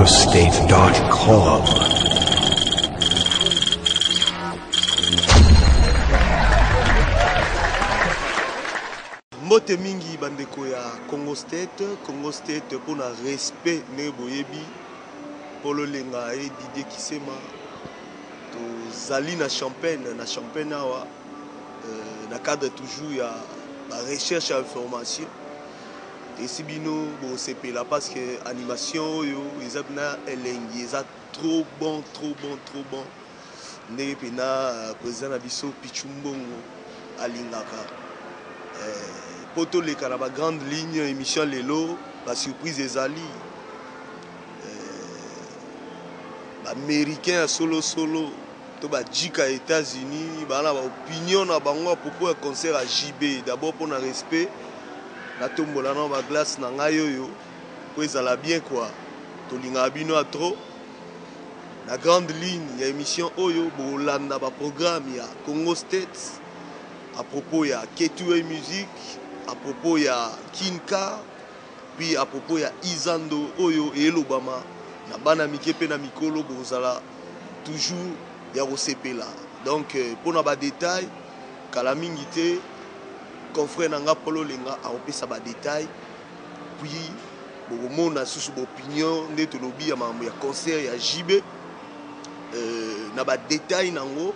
congostate.com. Mbote mingi bandeko ya Congo State, Congo State mpona respect ndenge boyebi Paul Olenga et Didier Kisema tozali na Champagne, na Champagne awa na cadre toujours ya ba recherche ya information esi bino bosepela parce que animation oyo eza na elengi, eza trop bon, trop bon, trop bon ndenge mpena président na biso Pichu Mbongo alingaka po toleka na ba grande ligne. Émission lelo ba surprise ezali, ba américain ya solosolo to bajika ya États-Unis baa na baopinion na bango à propos ya concert ya JB. D'abord, mpona respect, natombola na baglace na ngai oyo po ezala bien quoi. Tolingaka bino ya trop. Na grande ligne ya émission oyo, bolanda baprogramme ya Congo States à propos ya K2A Music, à propos ya Kinka, puis à propos ya Izando oyo eyelobama na bana mike mpe na mikolo. Bozala toujours ya kosepela. Donc mpona badetail, kala mingi te confrère na nga Paul Olenga akopesa badetail, puis bokomona susu baopinion nde tolobi ya makambo ya concert ya JB na badetail nango.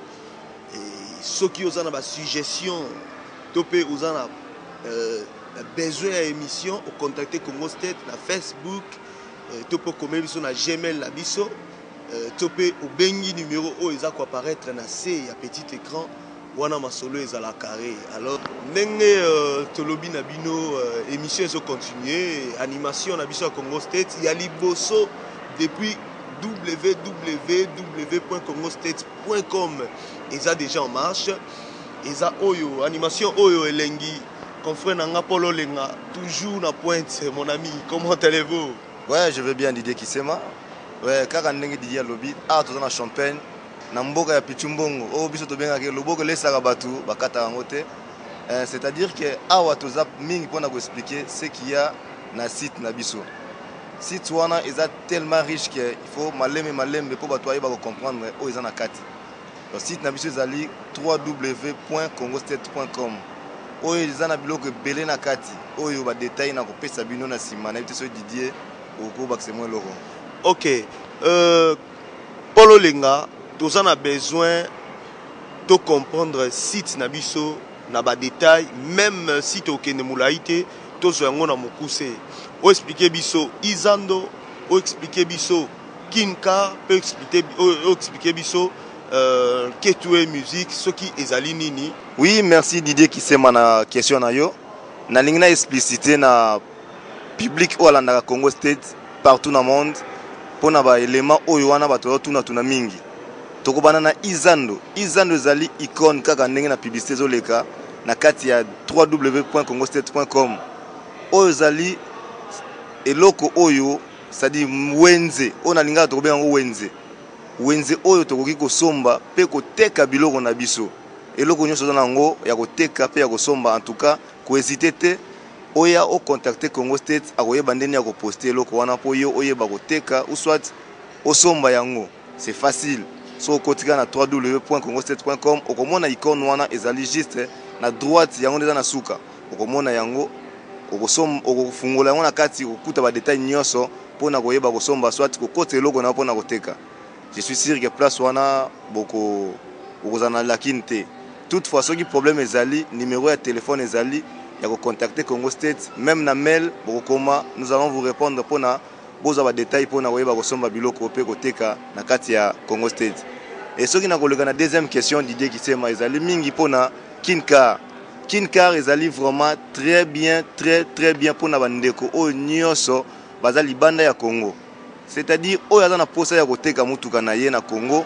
Soki oza na basuggestion to mpe oza na besoin ya émission, ocontacte Congo State na Facebook to mpe okomeli biso na Gmail na biso to mpe obengi numéro oyo eza koapparaître na se ya petit écran wana. Masolo ezala carré. Alors ndenge tolobi na bino, émission ezocontinue, animation na biso ya Congo State ya liboso depuis www.congostate.com eza déjà en marche. Eza oyo animation oyo elengi, confrère na nga Paul Olenga, toujours na pointe. Mon ami, comment allez-vous? Ouais, je vais bien, Didier Kisema. Ouais, kaka ndenge Didier alobi, awa toza na Champagne, na mboka ya Pichu Mbongo oyo biso tobengaka loboko elesaka bato bakataka yango te. C'est-à-dire que awa toza mingi mpona koexpliquer ce qu'il y a na site na biso. Site wana eza tellement riche que il faut malembe malembe mpo bato bayeba kocomprendre oyo eza na kati. Donc site na biso ezali www.congostate.com oyo eza na biloko ebele na kati oyo badetail na kopesa bino na nsima. Nayebi te soki Didier okobakisa mwa eloko. Ok, Paul Olenga, toza na besoin to comprendre site na biso na badetail. Même si tokende molai te, tozwa yango na mokuse. Oexplike biso Izando, oexplike biso Kinka mpe oexplike biso K2A Music soki ezali nini. Oui, merci Didier Kisema na question na yo. Nalingi na explicité na public oyo alandaka Congo State partout na monde mpona baélément oyo wana bato bazotunatuna mingi. Tokobanda na Izando. Izando ezali icône kaka ndenge na publicité ezoleka na kati ya www.congostate.com. Oyo ezali eloko oyo, c'est-à-dire wenze oyo nalingaka tokobenga yango wenze, wenze oyo tokoki kosomba mpe koteka biloko na biso. Eloko nyonso oza na yango ya koteka mpe ya kosomba, en tout cas kohésite te, oya ocontacte Congo State, akoyeba ndenge ya koposte eloko wana mpo yo oyeba koteka ou soit osomba yango. C'est facile. So okoti kaka na www.congostate.com, okomona icône wana ezali juste na droite, yango nde eza na suka. Okomona yango, okofungola yango na kati, okokuta badetail nyonso mpona koyeba kosomba soit kokota eloko na yo mpona koteka. Je suis sûr que place wana boko okozala na lacune te. Toutefois, soki problème ezali, numéro ya téléphone ezali ya kocontacter Congo State, même na mail bokokoma, nous allons vous répondre mpona bozwa badetail mpona koyeba kosomba biloko mpe koteka na kati ya Congo State. E soki na koleka na deuxième question, Didier Kisema, ezali mingi mpona Kincar. Kincar ezali vraiment très bien, très très bien mpona bandeko oyo nyonso baza libanda ya Congo, c'est-à-dire oyo aza na posa ya koteka motuka na ye na Congo.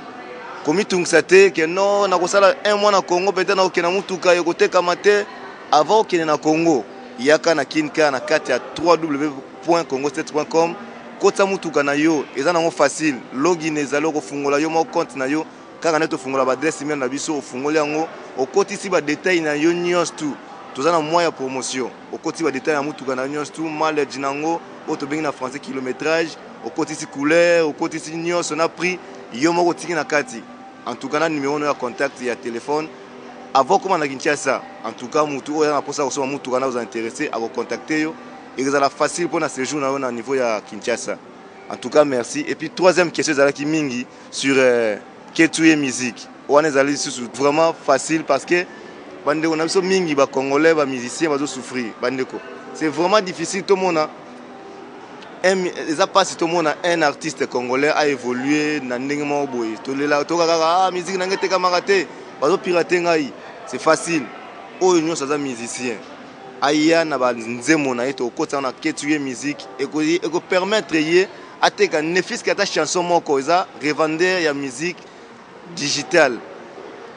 Komitungisa te ke non, nakosala un mois na Congo, peut-être nakokende na motuka ekotekama te. Avant okende na Congo, yaka na Kincar na kati ya www.congostate.com, kotisa motuka na yo. Eza nango facile. Login ezali, okofungola yo moko compte na yo kaka nde tofungola baadresse email na biso. Ofungoli yango, okotisi badetail na yo nyonso tu. Toza na mois ya promotion. Okoti ba détails ya mutuka na nyonso, tout mileage nango oyo tobengi na français kilométrage, okotisi couleur, okotisi nyonso na prix, yo moko otiki na kati. En tout cas na numéro no ya contact ya téléphone avant koma na Kinshasa. En tout cas mutu oyo na posa kosomba mutuka na oza intéressé, akocontacte yo, ezala facile mpona séjour na yo na niveau ya Kinshasa. En tout cas merci. Et puis troisième question ezalaki mingi sur Ketuye Musique. Wana ezali lisusu vraiment facile parce que bandeko na biso mingi bacongolais, bamusicien bazosouffrir. Bandeko, c'est vraiment difficile tomona, eza mpasi tomona un artiste congolais a évolué na ndenge moko boye. Tolela toka kaka: "Ah, musique na ngai etekamaka te, bazopirate ngai." C'est facile. Oyo nyonso aza musicien aya na banzembo na ye, tokokotisa na Ketuye Musique, ekopermettre ye ateka ne fût-ce que ata chanson moko. Eza revendeur ya musique digitale.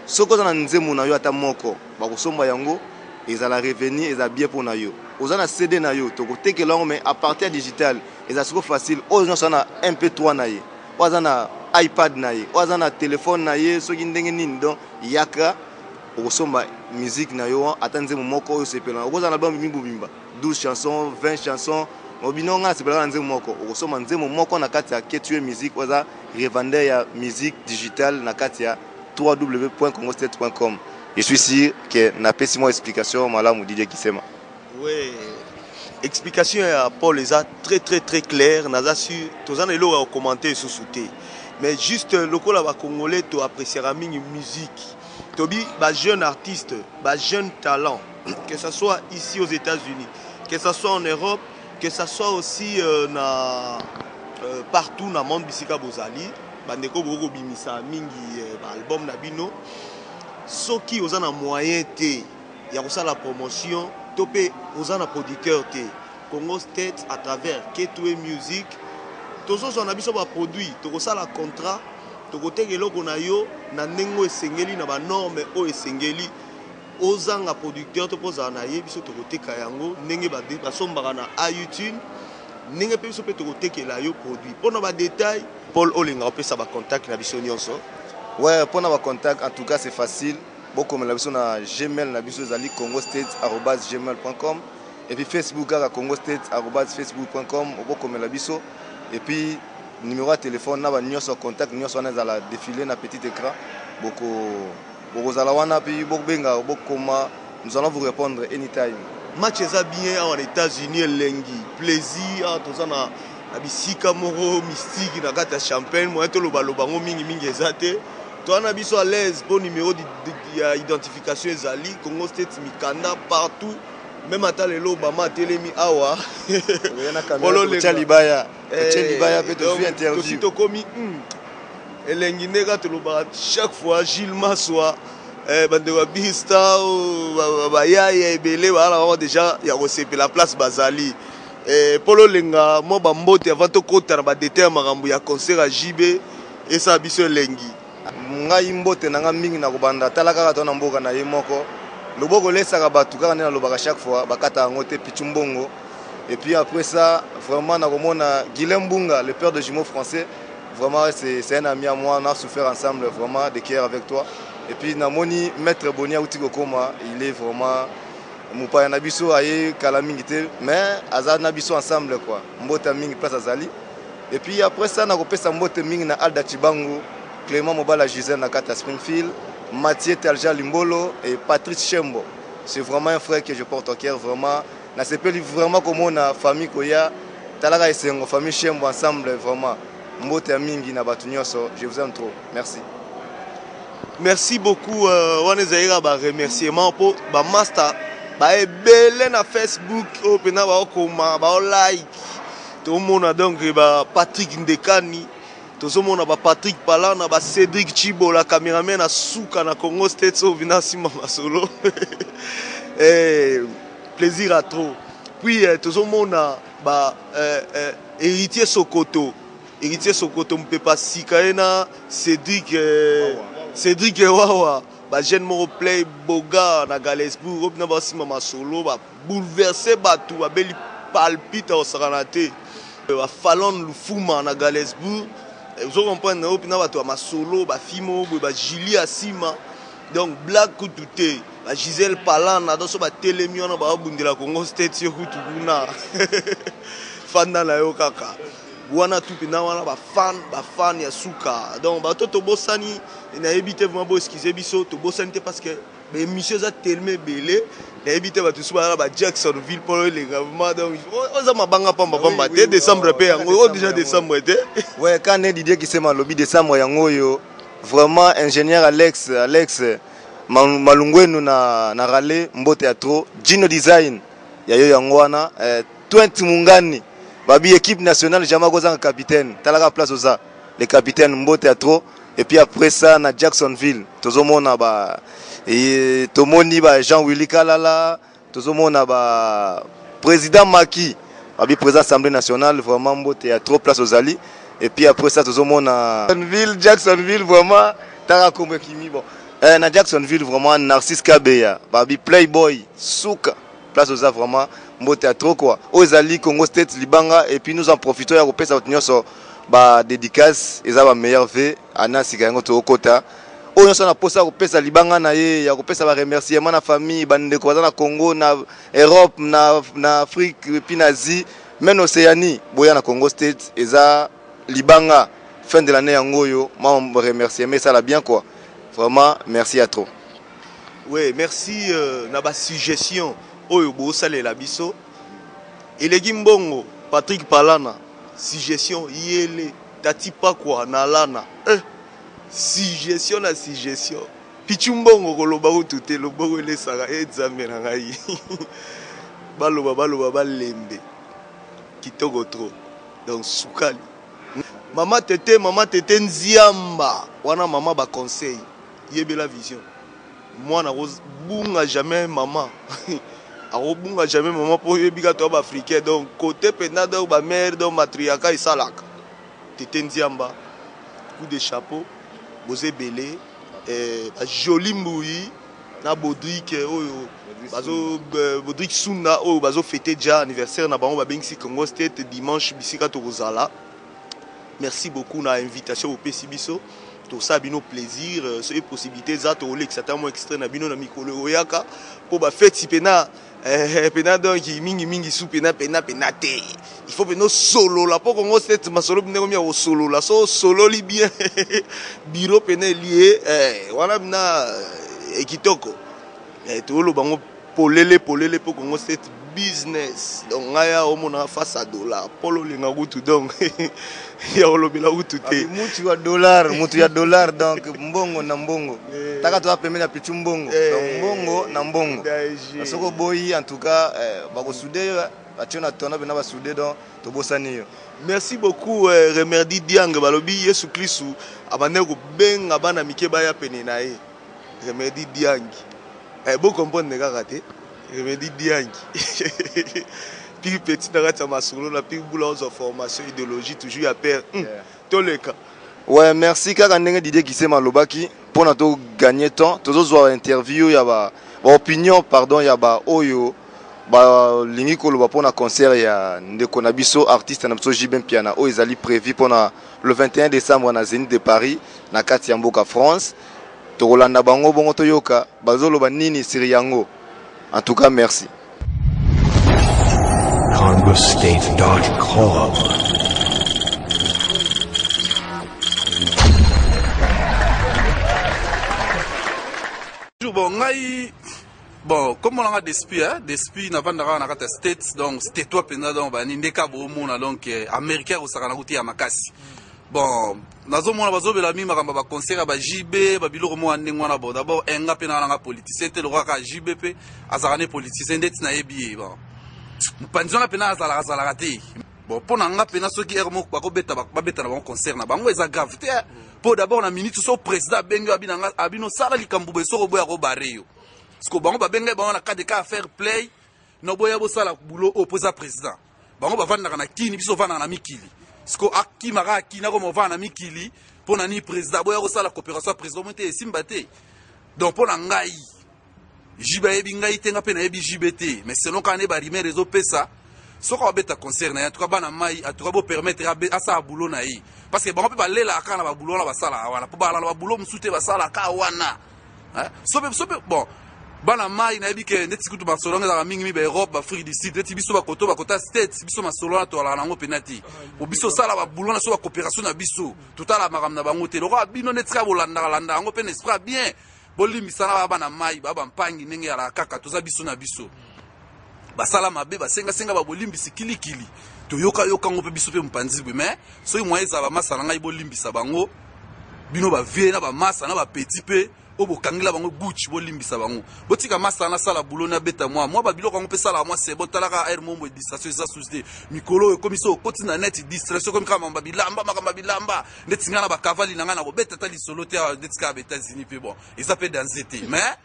Soki oza na nzembo na yo ata moko, bakosomba yango, ezala revenu, eza bien mpo na yo. Oza na CD na yo, tokotekela yango, mais à partir ya digital eza siko facile. Oyo nyonso aza na MP3 na ye, oyo aza na iPad na ye, oyo aza na telefone na ye, soki ndenge nini, donc yaka okosomba musique na yo, ata nzembo moko oyo osepela. Okozala na album mibobimba, 12 chansons, 20 chansons, obino nga nasepelaka na nzembo moko, okosomba nzembo moko na kati ya Ketue Musique oyo aza revendeur ya musique digitale na kati ya www.congostate.com. Je suis sûr que napesi mwa explication malamu, Didier Kisema. Ouais, explication ya Paul eza très très très claire. Naza sûr toza na eloko ya kocommenter lisusu te, mais juste lokola bacongolais toappréciaka mingi musique, tobi bajeune artiste, bajeune talent, que ce soit ici aux États-Unis, que ce soit en Europe, que ce soit aussi na partout na monde, bisika bozali, bandeko bokobimisa mingi baalbum na bino, soki oza na moyen te ya kosala promotion to mpe oza na producteur te, Congo State à travers Ketwe Music tozozwa na biso baproduit, tokosala contrat, tokoteka eloko na yo na ndenge oyo esengeli, na banorme oyo esengeli. Ozanga producteur to mpo ozala na ye, biso tokoteka yango ndenge basombaka na iTunes, ndenge mpe biso mpe tokotekela yo produit. Mpona badetail, Paul olinga opesa bacontact na biso nyonso. Ouais, mpona bacontact, en tout cas c'est facile. Bokomela biso na Gmail na biso, ezali congostate@gmail.com, et puis Facebook kaka congostate@facebook.com, okokomela biso. Et puis numéro ya téléphone na banyonso, contact nyonso wana ezala défilé na petit écran. Boko bokozala wana mpe bobenga, bokoma, nous allons vous répondre anytime. Match eza bien awa na États-Unis, elengi, plaisir. Awa toza na bisika moko mystique na kati ya Champagne. Moyen tolobaloba yango mingimingi eza te. Toza na biso à l'aise mpo numéro ya identification ezali Congo State, mikanda partout. Même ata lelo Obama atelemi awa. Otya libaya, otya libaya mpe tozwi interview. Tosi tokomi elengi nde kaka tolobaka chaque fois. Gilles Maswa, bandeko ya Bista, bayaya ebele baa na bango déjà ya kosepela place bazali. Mpo lolenga mwa bambote avant tokɔta na badetail ya makambo ya concert ya JB, esala biso elengi. Ngai mbote na nga mingi na kobanda, tala kaka to na mboka na ye moko, loboko olesaka bato kaka nde nalobaka chaque fois, bakata yango te, pichu mbongo. Et puis après ça, vraiment nakomona Guilhem Mbunga, le père de jumeaux français. Vraiment c'est un ami à moi, on a souffert ensemble, vraiment de cœur avec toi. Et puis namoni maître Boni auti kokoma, il est vraiment mopaya na biso, aye kala mingi te, mais aza na biso ensemble quoi. Mbote mingi place azali. Et puis après ça, nakopesa mbote mingi na Alda Chibangu, Clément Mobala, Gisèle na kati ya Springfield, Mathieu Talja Limbolo et Patrice Chembo. C'est vraiment un frère que je porte au cœur. Vraiment nasepeli vraiment komona famille koya, talaka esengo, famille Chembo ensemble. Vraiment mbote ya mingi na bato nyonso, je vous aime trop, merci. Merci beaucoup. Wana ezali kaka baremerciement mpo bamaster baebele na Facebook oyo mpena baokoma, baolike, tomona donc baPatrick Ndekani, tozomona baPatrick Palana, baCédrik Chibola, cameraman na suka na Congo States oyo vina nsima masolo. Plaisir à trop. Puis tozomona ba Héritier Sokoto, Héritier Sokoto, mopepa sika ye na Cédrik, Cédrik Wawa, bajeune moko play boga na Galesbourg oyo mpena basimba masolo, babouleverse bato, babeli palpite akosakana te. Bafalon Lufuma na Galesbourg, ozo comprendre, oyo mpena bato ya masolo, bafilme oyo boye, bajulie asima, donc blague kutu te. Ba Gisèle Palana donc so batelemi wana babundela Congo State yo kutu kuna fanda na yo kaka wana tu mpenza wana bafan bafan ya suka. Donc bato tobosani nayebi te, vraiment bo excuse biso, tobosani te parce que baémission eza tellement ebele. Nayebi te, bato mosusu baza na ba Jacksonville mpo elenga vraiment. Donc oza mabanga pamba pamba te. Décembre mpe yango oyo déjà, décembre te. Ouais, quand ne Didier Kisema alobi décembre yango oyo, vraiment ingénieur Alex Alex Malungwenu na Rale, mbote ya trop. Gino Design ya yo yango wana, Twent Mungani babi équipe nationale jamais kozanga capitaine, talaka place oza le capitaine, mbote ya trop. Et puis après ça, na Jacksonville tozomona ba tomoni ba Jean Willy Kalala, tozomona ba président Maki babi président Assemblée nationale, vraiment mbote ya trop place ozali. Et puis après ça, tozomona Jacksonville, Jacksonville vraiment taka kombo ekimi. Bon, na Jacksonville vraiment Narcisse Kabeya babi Playboy suka place oza, vraiment mbote ya trop quoi. Oyo ezali Congo State Libanga. Et puis nous en profitons ya kopesa bato nyonso ba dédicace, eza ba meilleur v ana sika yango tokokota. Oyo nyonso na posa ya kopesa libanga na ye, ya kopesa ba remerciement na famille, bandeko baza na Congo, na Europe, na Afrique et puis na Asie, même Océanie, boya na Congo State, eza libanga. Fin de l'année yango oyo, ma remerciement esala bien quoi. Vraiment merci à trop. Oui, merci na basuggestion oyo bosalela biso. Eleki mbongo Patrick Palana, suggestion yele tati pakwa na lana, suggestion na suggestion. Pichu mbongo koloba kutu te, loboko elesaka e Nzambe na ngai. Baloba baloba balembe, kitoko trop. Donc sukali mama tete, mama tete nziamba wana, mama baconseil yebela vision. Mwana akobunga jamais mama, akobunga jamais mama, mpo oyebi kaka toya baafricain. Donc côté mpenza, donc bamare, donc matriarcat esalaka. Tete nziamba, coup de chapeau. Boza ebele, bajoli mbui na Baudric oyo bazo Baudric Sunda oyo bazofete ja anniversaire na bango, babengisi Congo State dimanche bisika tokozala. Merci beaucoup na invitation bopesi biso, tosala bino plaisir. Soki possibilité eza, tokolekisa ata mwa extrait na bino na mikolo oyaka mpo bafeti mpena pena. Donc mingimingi su pena pena pena te, il faut pena osolola mpo Congo State masolo ndenge mi ya kosolola. So osololi bien, biro pena elie wana bina ekitoko. Toyoloba yango polele polele mpo Congo State business. Donc ngai ya omona face à dollar polo olinga kutu, donc ya kolobela kutu te. Mutu ya dollar, mutu ya dollar, donc mbongo na mbongo, taka toza pembeni ya pichu mbongo, donc mbongo na mbongo. Soki oboyi, en tout cas bakosude yo, batie na tona mpena basude, donc tobosani yo. Merci beaucoup. Remerdi Diang balobi Yesu Kristu abandaki kobenga bana mike baya pene na ye. Remedi Diangi, bocomprendre kaka te. Remedi Diangi pire petit na kati ya masolo na pire bula ozwa formation idéologie toujours ya père. Toleka. Ouais, merci. Kaka ndenge Didier Kisema alobaki, mpona togagner temps, tozozwa interview ya ba baopinion, pardon, ya baoyo balingi koloba mpona concert ya ndeko na biso, artiste na biso JB Mpiana, oyo ezali prévu mpona le 21 décembre na Zénith de Paris na kati ya mboka France. Tokolanda bango bongo, toyoka bazoloba nini sur yango. En tout cas merci. CongoState.com. Bon, ngai, bon, comme olanga d'esprit, hein, d'esprit navandaka na kati ya States, donc statois mpenza, donc bani ndeka boomona, donc américain akosaka na kuti ya makasi. Bon, nazomona bazobela mingi makambo ya baconcert ya ba JB, babiloko moko ya ndenge wana. Bon, d'abord enga mpe nanga politicien te, lokola kaka JB mpe azalaka ne politicien ndeti nayebi ye. Bon, mopanzi wana mpena azalaka azalaka te. Bon, mpo na nga mpena, soki ere moko bakobeta, babeta na bango concert na bango, eza grave te. Mpo d'abord na minute so président abengi yo, abina abino sala likambo boye, soki oboya kobare yo. Parce bango babengai bango na cadre ka fair play na boya bosala boulot oyo, mpo eza président. Bango bavandaka na kini, biso ovandaka na mikili. Siko akimaka akini, akoma ovanda na mikili mpo na nini? Président boya kosala coopération ya président mo te, esimba te. Donc mpo na ngai, JB ayebi ngai te, nga mpe nayebi JB te, mais selon kaka nde barumeur ezopesa, soki abeta concert na ye, en tout cas bana mai, en tout cas bopermettre asala boulot na ye, parce que bango mpe balelaka kaka na baboulot wana basalaka wana, mpo balala na baboulot mosusu te, basalaka wana. So mpe bon. Bana mayi nayebi ke ndeti kutu masolo yango ezalaka mingi mi ba Europe, ba Afrique du Sud, ndeti biso bakoto bakota States, biso masolo wana tozalaka nango pena te. Po biso osala ba boulot na biso ba cooperation na biso, totala makambo na bango te. Lokola bino ndeti kaka bolandaka landaka yango pe na esprit ya bien, bolimbisa na ba bana mayi, ba ba mpangi ndenge ezalaka kaka, toza biso na biso. Basala mabe, basenga senga ba bolimbisi kili kili. Toyoka yoka yango pe biso pe mopanzi boye, mais soki moyen ezala ba masa na ngai bolimbisa bango, bino ba vieux na ba masa na ba petit pe oyo bokangela bango Gucci bolimbisa bango botika masta wana asala boulot na beta mwa mwa ba biloko yango pe salaka mwa sebo talaka air mombo distraction eza susu te mikolo oyo ekomi so okoti na net distraction ekomi kaka makambo bilamba makambo bilamba ndeti ngai na bakavali na ngai na kobeta ata lisolo te awa ndeti kaka ba États-Unis pe bon eza pe danze te mais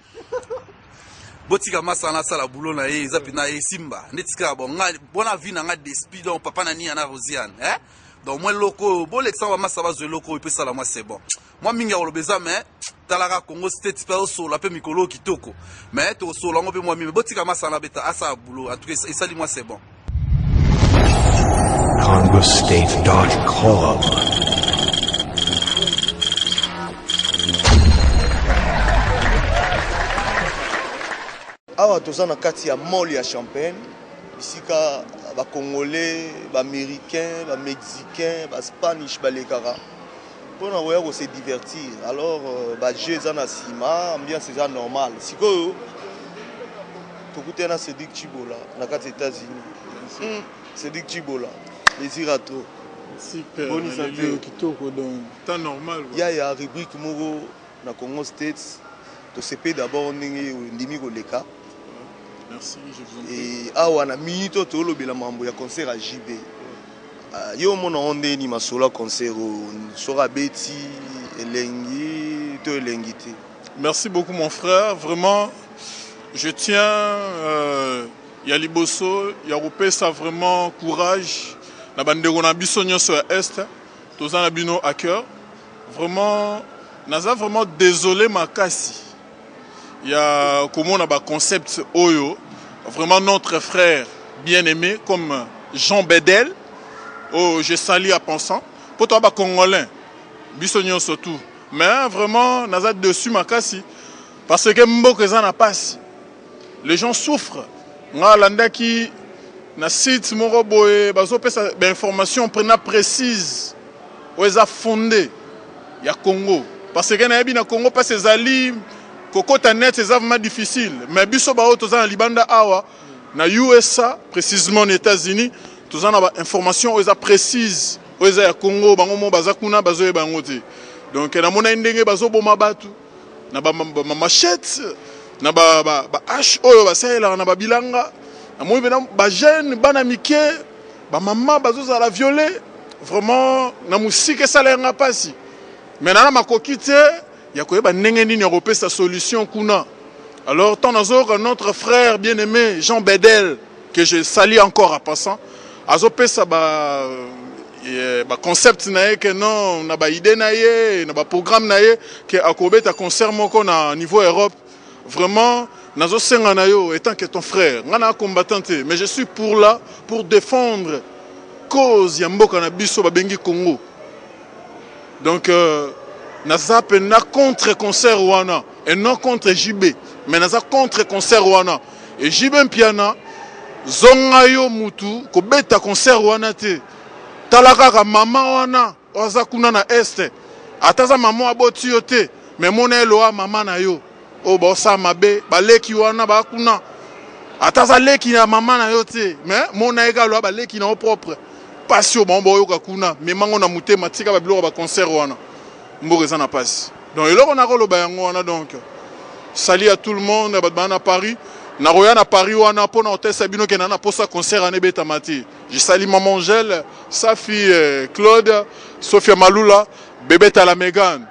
botika masta wana asala boulot na ye eza pena esimba ndeti kaka bon ngai bona vie na ngai d'esprit donc papa na nia na Rosiane eh donc mwa eloko oyo bolekisa ba masta bazwa eloko oyo pe sala mwa c'est bon Mwa mingi ya koloba eza mais talaka Congo State pe azosola pe mikolo oyo kitoko mais tokosola yango pe mwa mingi botika masana beta asala boulot en tout cas esali mwa c'est bon. CongoState.com. Awa toza na kati ya mall ya Champagne bisika ba congolais, ba americains, ba mexicains, ba spanish balekaka. Pona koya ko se divertir alors ba jeux eza na sima ambiance eza normal sikoyo tokutani na Cedric Tshibola na kati ya Etats-Unis hum Cedric Tshibola plaisir à trop Super, boni naleli sante yo kitoko donc temps normal quoi. Yaya rubrique moko na Congo States tosepeli d'abord ndenge ondimi koleka Merci, je vous en prie. Et awa na minute oyo tolobela mambo ya concert ya JB. Ah, yo omona yango ndenge nini masolo ya concert oyo soki abeti elengi to elengi te? Merci beaucoup mon frère, vraiment je tiens euh, ya liboso ya kopesa vraiment courage na bandeko na biso nyonso ya Est, toza na bino à cœur. Vraiment naza vraiment désolé makasi ya komona ba concepts oyo vraiment notre frère bien aimé comme Jean Bedel oyo je salue à pensant po toza ba congolais biso nyonso tout mais vraiment naza dessus makasi parce que mboka eza na pasi les gens souffrent nga alandaki na site moko boye bazopesa ba information mpena précise oyo eza fonde ya Congo parce que nayebi na Congo pasi ezali kokota net eza vraiment difficile mais biso baoyo toza na libanda awa na USA précisément na États-Unis toza na ba information oyo eza précise oyo eza ya Congo bango mo baza kuna bazoyeba yango te donc namonaki ndenge bazoboma bato na ba machette na ba ba hache oyo basalelaka na babilanga namoni mpena ba jeune bana mike ba mama bazozala viole vraiment na mosika esala yanga mpasi me nana makoki te ya koyeba ndenge nini ya kopesa solution kuna alors tant nazoyoka notre frère bien aimé Jean Bedel que je salue encore en passant azopesa ba eh, ba concept na ye que non na ba idée na ye na ba programme na ye que akobeta concert moko na niveau Europe vraiment nazosenga na yo étant que ton frère nga na combattant te mais je suis pour là pour défendre cause ya mboka na biso babengi Congo donc euh, naza mpenza contre concert wana et non contre JB mais naza contre concert wana et JB Mpiana zonga yo mutu kobeta concert wana te tala kaka mama wana oyo aza kuna na est ata aza mama aboti yo te mais mona ye loa mama na yo oyo baosala mabe baleki wana ba kuna ata aza leki ya mama na yo te mais mona ye kaka loa baleki na yo propre pasi oyo bango baoyoka kuna memango na motema tika babiloko ya baconcert wana mboka eza na pasi donc eloko nakoloba yango wana donc salut à tout le monde bato baa na Paris nakoya na Paris wana mpona kotesa bino ke na na posa concert wana ebetama te je salue maman Angèle Safi euh, Claude Sophia Malula Bébé la Megan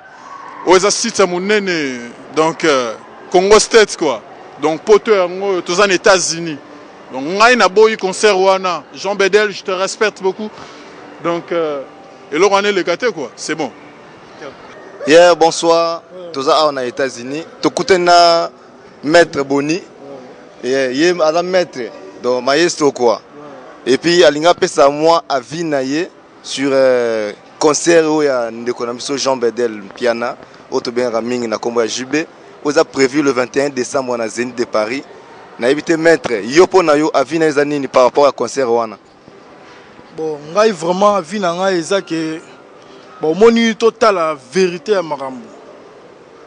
oyo eza site ya monene donc euh, Congo State quoi donc poto yango oyo toza na États-Unis donc ngai naboyi concert wana Jean Bedel je te respecte beaucoup donc euh, eloko wana eleka te quoi c'est bon. Yeah, bonsoir. Toza awa na États-Unis. Tokutani na maître Boni. Yeah, ye aza maître donc maestro quoi. Et puis alinga apesa mwa avis na ye sur euh, concert oyo ya ndeko na biso Jean Bedel Mpiana oyo tobengaka mingi na kombo ya JB. Oyo eza prévu le 21 décembre na Zénith de Paris. Nayebi te maître, yo mpo na yo avis na eza nini par rapport ya concert wana? Bon, ngai vraiment avis na ngai eza ke bomoni totala vérité ya makambo.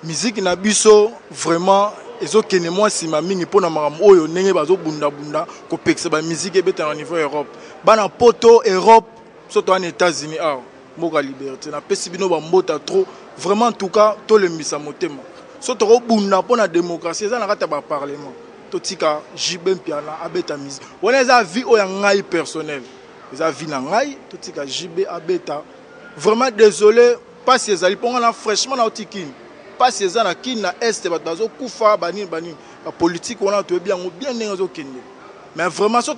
Musique na biso vraiment ezokende mwa nsima mingi mpona makambo oyo ndenge bazobundabunda kopekisa bamusique ebeta na niveau Europe. Bana Poto, Europe, so toza na États-Unis awa, mboka liberté, napesi bino bambota trop vraiment. En tout cas, tolembisa motema so tokobunda mpona démocratie eza na kati ya baparlement. Totika JB Mpiana abeta musique wana. Eza avis oyo ya ngai personnel, eza avis na ngai. Totika JB abeta. Vraiment désolé, mpasi ezali mpo nga na fraîchement nauti Kini. Mpasi eza na Kini, na Est, bato bazokufa, banini banini, bapolitike wana toyebi yango bien ndenge ezokende. Mais vraiment, so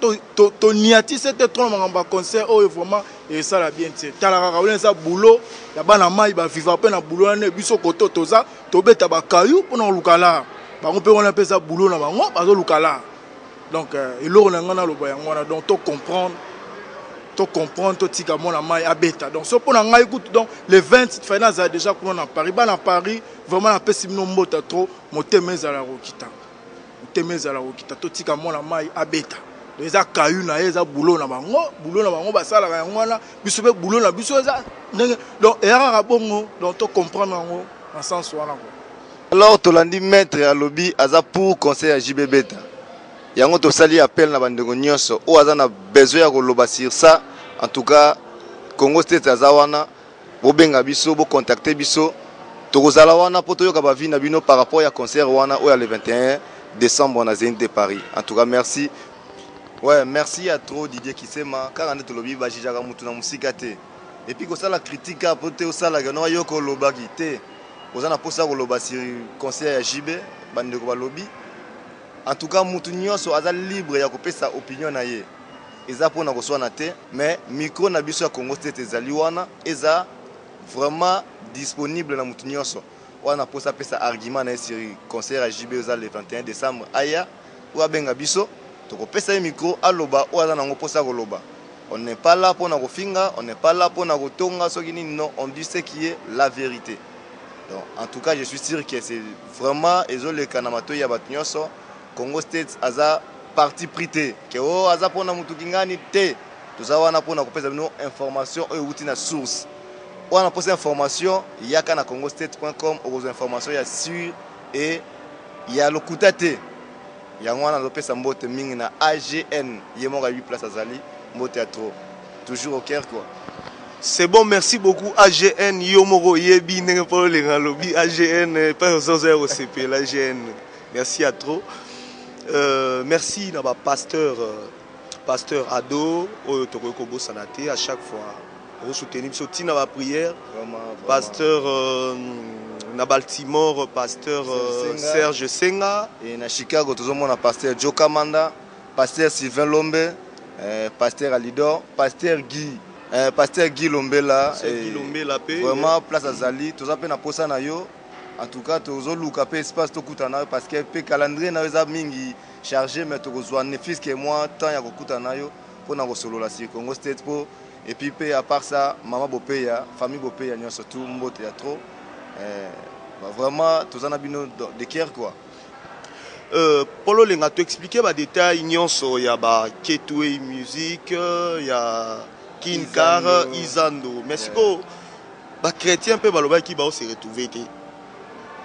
toniatise te trop na makambo ya concert oyo, vraiment esala bien te. Tala kaka wana, eza boulot ya bana mai, baviva mpe na boulot wana. Biso koto toza tobeta bakayu mpona koluka lar, bango mpe wana mpe eza boulot na bango, bazoluka lar. Donc eloko na ngai naloba yango wana. Donc tocomprendre, tocomprendre, totika mwana mai abeta. Donc so mpo na ngai kutu, donc le 20 fai nazala déjà kuna na Paris. Bana Paris, vraiment napesi bino mbota trop. Motema ezala kokita, motema ezala kokita. Totika mwana mai abeta. Eza kayu na ye, eza boulot na bango, boulot na bango basalaka yango wana. Biso mpe boulot na biso eza ndenge, donc eya kaka bongo. Donc tocomprendre yango na sens wana quoi. Alors tolandi maître alobi aza pour concert ya JB beta. Yango tosali appel na bandeko nyonso oyo aza na besoin ya koloba sur ça. En tout cas, Congo State aza wana, bobenga biso, bocontacte biso, tokozala wana mpo toyoka baavis na bino par rapport ya concert wana oyo ya le 21 décembre na Zénith de Paris. En tout cas, merci. Ouais, merci ya trop Didier Kisema. Kaka nde tolobi, bajijaka mutu na mosika te. Et puis kosala critique kaka po te osalaka no ayoka olobaki te. Oza na mposa koloba sur concert ya JB, bandeko balobi. En tout cas, mutu nyonso aza libre ya kopesa opinion na ye. Eza mpona koswana te, mais micro na biso ya Congo State ezali wana, eza vraiment disponible na mutu nyonso wana mposa apesa argument na ye sur concert ya JB eza le 21 décembre. Aya oyo abenga biso, tokopesa ye micro, aloba oyo aza nango mposa koloba. On n'est pas là mpona kofinga, on n'est pas là mpona kotonga soki nini. Non, on dit ce qui est la vérité. Donc en tout cas, je suis sûr que c'est vraiment ezoleka na matoi ya bato nyonso. Congo State aza parti pris te, ke o aza mpona mutu kingani te. Toza wana mpona kopesa bino information oyo euti na source. Wana mposa information, yaka na congostate.com, okozwa information ya sûr et ya lokuta te. Yango wana nazopesa mbote mingi na AGN, ye moko ayebi place azali. Mbote ya trop, toujours au cœur quoi. C'est bon, merci beaucoup AGN. Yo moko yebi ndenge mpo olenga lobi AGN mpe ozoza ya kosepela AGN. Merci à trop. Merci na bapasteur, pasteur Ado oyo tokoki kobosana te, à chaque fois osoutenir biso ntina baprière. Vraiment, vraiment. Pasteur na Baltimore, pasteur Serge Serge Senga. Et na Chicago tozomona pasteur Joe Kamanda, pasteur Sylvain Lombe, pasteur Alidor, pasteur Guy, pasteur Guy Lombela. Pasteur Guy Lombela pe, vraiment place azali, toza mpe na posa na yo. En tout cas, tozoluka mpe espace tokutana na yo, parce que mpe calendrier na yo eza mingi chargé, mais tokozwa ne fût-ce que mwa temps ya kokutana na yo mpona kosolola sur Congo State mpo. Et puis mpe à part ça, mama Bopeya, famille Bopeya nyonso tout, mbote ya trop. Bah, vraiment toza na bino de cœur quoi. Paul Olenga, toexplike badetail nyonso ya ba Ketway Music, ya Kinkar. Izando. Izando, mais sikoyo bachrétien mpe balobaki baose retrouve te.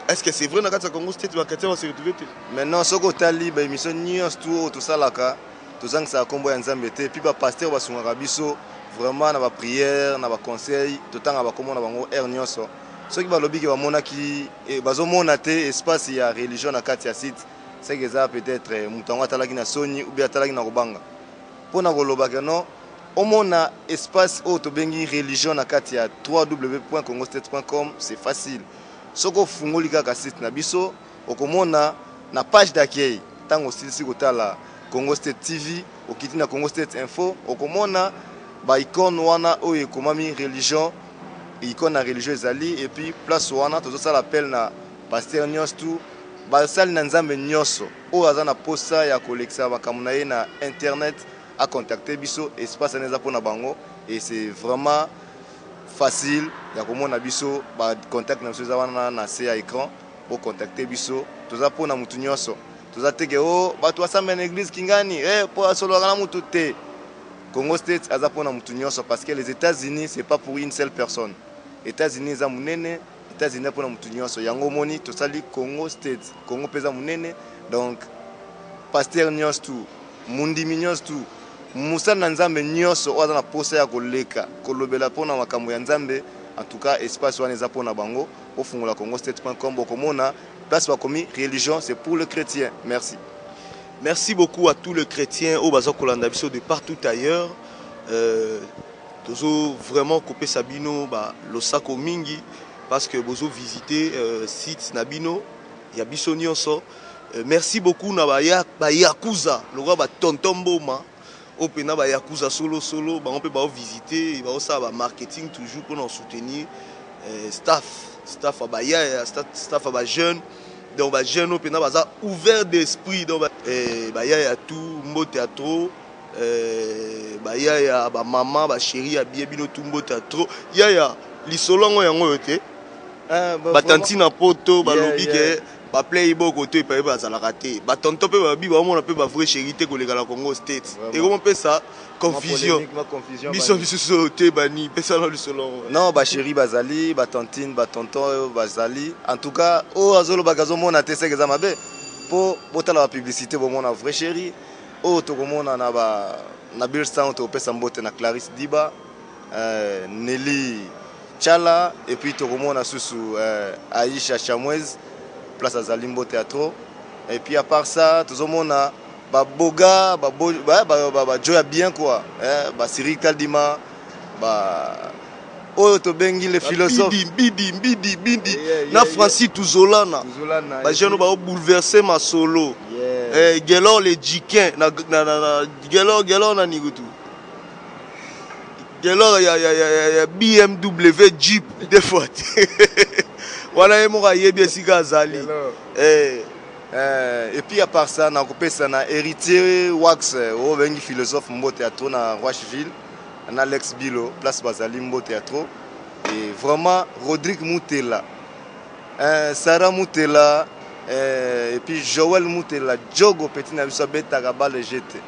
Est ce que c'est vrai, na kati ya Congo State bachrétien base retrouve te? Maintenant, soki otali baémission nyonso tu oyo tosalaka, tozangisaka nkombo ya Nzambe te. Puis bapasteur basungaka biso vraiment na baprière, na baconseil, totanga bakombo na bango heure nyonso. Soki balobi ke bamonaki, bazomona te espace ya religion na kati ya site, seke eza peut-être moto yango atalaki na soni ou bien atalaki na kobanga mpona koloba ke non, omona espace oyo tobengi religion na kati ya www.congostate.com. C'est facile, soki ofungoli kaka site na biso, okomona na page d'accueil. Ntango osilisi kotala Congo State TV, okiti na Congo State Info, okomona baicone wana oyo ekomami religion, icone na religion ezali. Et puis place wana tozosala appel na pasteur nyonso tu, basali na Nzambe nyonso oyo aza na posa ya kolekisa makambo na ye na internet, acontacte biso. Espace wana eza mpona bango et c'est vraiment facile ya komona biso. Bacontact na biso eza wana na se ya écran. Bo contacter biso, toza mpo na mutu nyonso. Toza te ke o oh, bato basambela na église Kingani, eh mpo asololaka na mutu te. Congo States aza mpo na mutu nyonso parce que les États-Unis, c'est pas pour une seule personne. États-Unis eza monene, États-Unis eza mpo na mutu nyonso. Yango omoni tosali Congo States. Congo mpe eza monene, donc pasteur nyonso tu, mondimi nyonso tu, mosali na Nzambe nyonso oyo aza na posa ya koleka kolobela mpo na makambo ya Nzambe, en tout cas espace wana eza mpo na bango. Bofungola congostate.com, bokomona place bakomi religion, c'est pour le chrétien. Merci. Merci beaucoup à tous les chrétiens oyo baza kolanda biso de partout ailleurs. Tozo vraiment kopesa bino ba losako mingi parce que bozo visiter site na bino ya biso nyonso. Merci beaucoup na ba ya, ba yakuza lokola ba tonton Mboma oyo mpena ba yakuza solo solo, bango mpe bao visiter, baosala ba marketing toujours mpona soutenir staff ya ba yaya, staff ya ba jeune. Donc ba jeune oyo mpena baza ouvert d'esprit, donc ba yaya tout mbote ya trop, ba yaya, ba mama, ba chéri ya bien, bino tout mbote ya trop. Yaya lisolo yango yango oyo te. Ba tantine na poto balobi ke ba play boko to epaye bazalaka te, ba tonton mpe babi baomona mpe ba vrai chéri te koleka na Congo States. Ekoma mpesa confusion. Biso lisusu te bani pesa na lisolo yango. Non, ba chéri bazali, ba tantine, ba tonton oyo bazali. En tout cas oyo azolobaka azomona te, seke eza mabe mpo botala ba publicité, bomona vrai chéri oyo tokomona na ba na Billstown. Tokopesa mbote na Clarisse Diba, Nelly Chala, et puis tokomona susu Aisha Chamwez, place azali, mbote ya trop. Et puis à part ça, tozomona baboga bajo ya bien quoi, ba Cyril Kaldima, ba oyo tobengi le philosophe. Mbidi mbidi mbidi na Francis Tuzolana, ba jeune oyo bouleverser masolo. Gelor le Jikin na na na Gelor, Gelor na nikutu Gelor ya ya ya ya BMW Jeep des fois te wana ye moko ayebi esika azali. Et puis à part ça, nakopesa na Héritier Wax oyo bengi philosophe, mbote ya trop na Rocheville, na Lex Bilo, place bazali, mbote ya trop. Et vraiment Rodrigue Mutela, Sarah Mutela, et puis Joël Mutela Jogo, petit na biso abetaka balle jete.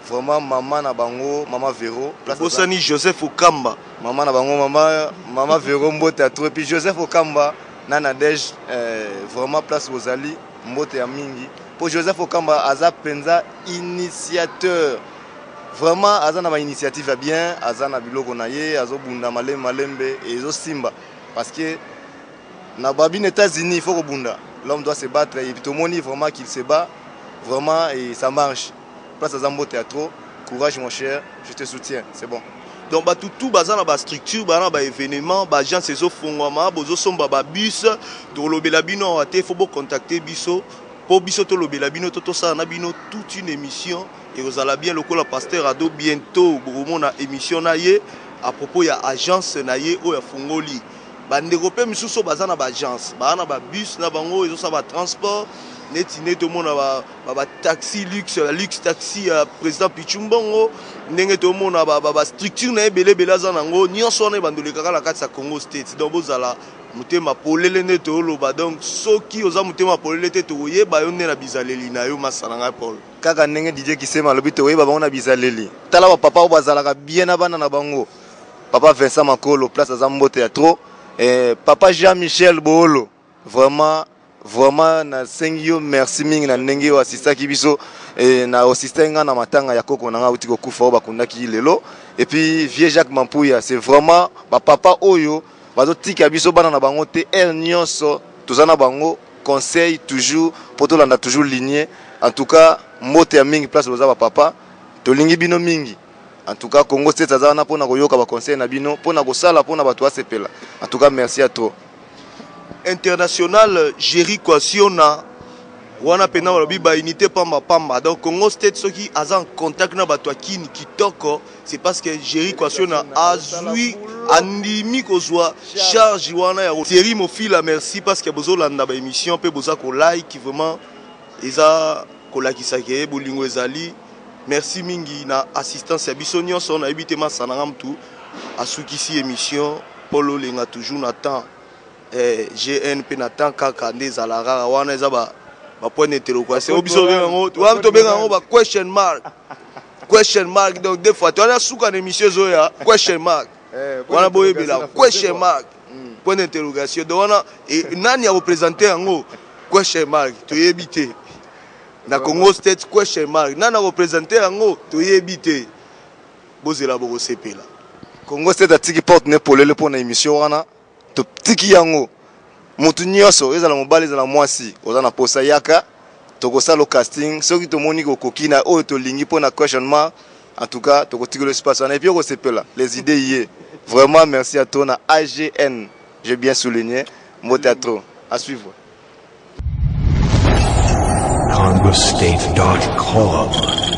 Vraiment mama na bango, mama Vero, place bosani Joseph Okamba. Mama na bango, mama Vero, mbote ya trop. Et puis Joseph Okamba na Nadege, vraiment place bozali, mbote ya mingi po Joseph Okamba aza mpenza initiateur. Vraiment aza na bainitiative ya bien, aza na biloko na ye, azobunda malembe malembe, ezosimba parce que na babino États-Unis il faut kobunda, l'homme doit se battre. Et puis tomoni vraiment qu'il se bat vraiment et ça marche. Place aza, mbote ya trop. Courage mon cher, je te soutiens, c'est bon. Donc bato tu baza na bastructure, baza na baévénement, baagence ezofungwama, bozosomba babus, tolobela bino awa te. Faut bocontacte biso mpo biso tolobela bino to tosala na bino toute une émission, ekozala bien. Lokola pasteur Ado, bientôt bokomona émission na ye à propos ya agence na ye oyo afungoli. Bandeko mpe misusu oyo baza na baagence, baza na babus na bango, ezosala batransport neti nde tomona bataxi luxe, luxe taxi ya président Pichu Mbongo, ndenge tomona bastructure na ye ebele ebele aza nango nyonso wana, ebando elekaka na kati ya Congo State. Donc bozala motema polele nde toyoloba. Donc soki oza motema polele te, tokoyeba yo nde na bizaleli na yo. Masa na ngai Paul. Kaka ndenge Didier Kisema alobi, tokoyeba bango na bizaleli. Tala bapapa oyo bazalaka bien na bana na bango. Papa Vincent Makolo, place aza, mbote ya trop. Papa Jean Michel Boolo, vraiment vraiment nasengi yo merci mingi na ndenge oyo asistaki biso, na assiste nga na matanga ya koko na nga auti kokufa, oyo bakundaki lelo. Et puis vieux Jacques Mampuya, c'est vraiment bapapa oyo bazotika biso bana na bango te. Aire nyonso toza na bango, conseil toujours mpo tolanda toujours lignée. En tout cas mbote ya mingi place boza, bapapa, tolingi bino mingi. En tout cas Congo State aza wana mpona koyoka baconseil na bino, mpona kosala mpona bato basepela. En tout cas merci à trop. International Jerry Kwasiona wana mpena balobi baunité pamba pamba. Donc Congo State soki aza en contact na bato ya Kini kitoko, c'est parce que Jerry Kwasiona azwi, andimi kozwa charge wana ya Thierry Mofila. Merci parce que bozolanda baémission mpe boza kolike, vraiment eza kolakisa ke bolingo ezali. Merci mingi na assistance ya biso nyonso. Nayebi te, masana nga mutu asukisi émission. Paul Olenga toujours na temps. Eh, GN mpe na temps kaka nde ezala kaka wana eza ba ba point d'interrogation oyo biso tobenga yango wana tobenga yango ba question mark question mark donc deux fois towana suka na émission ezoya question mark eh, wana boyebela question mark hmm. point d'interrogation donc wana nani akopresente yango question mark toyebi te na Congo State question mark nani akopresente yango toyebi te bozela bokosepela Congo State atiki porte ne polele mpo na émission wana Totiki yango mutu nioso ezala mobali ezala mwasi oza na posa yaka tokosala casting soki tomoni okoki na oyo tolingi pona question mark en tout cas tokotikela espace wana et puis okosepela les idées y est vraiment merci à toi na AGN j'ai bien souligné mbote à trop à suivre. CongoState.com.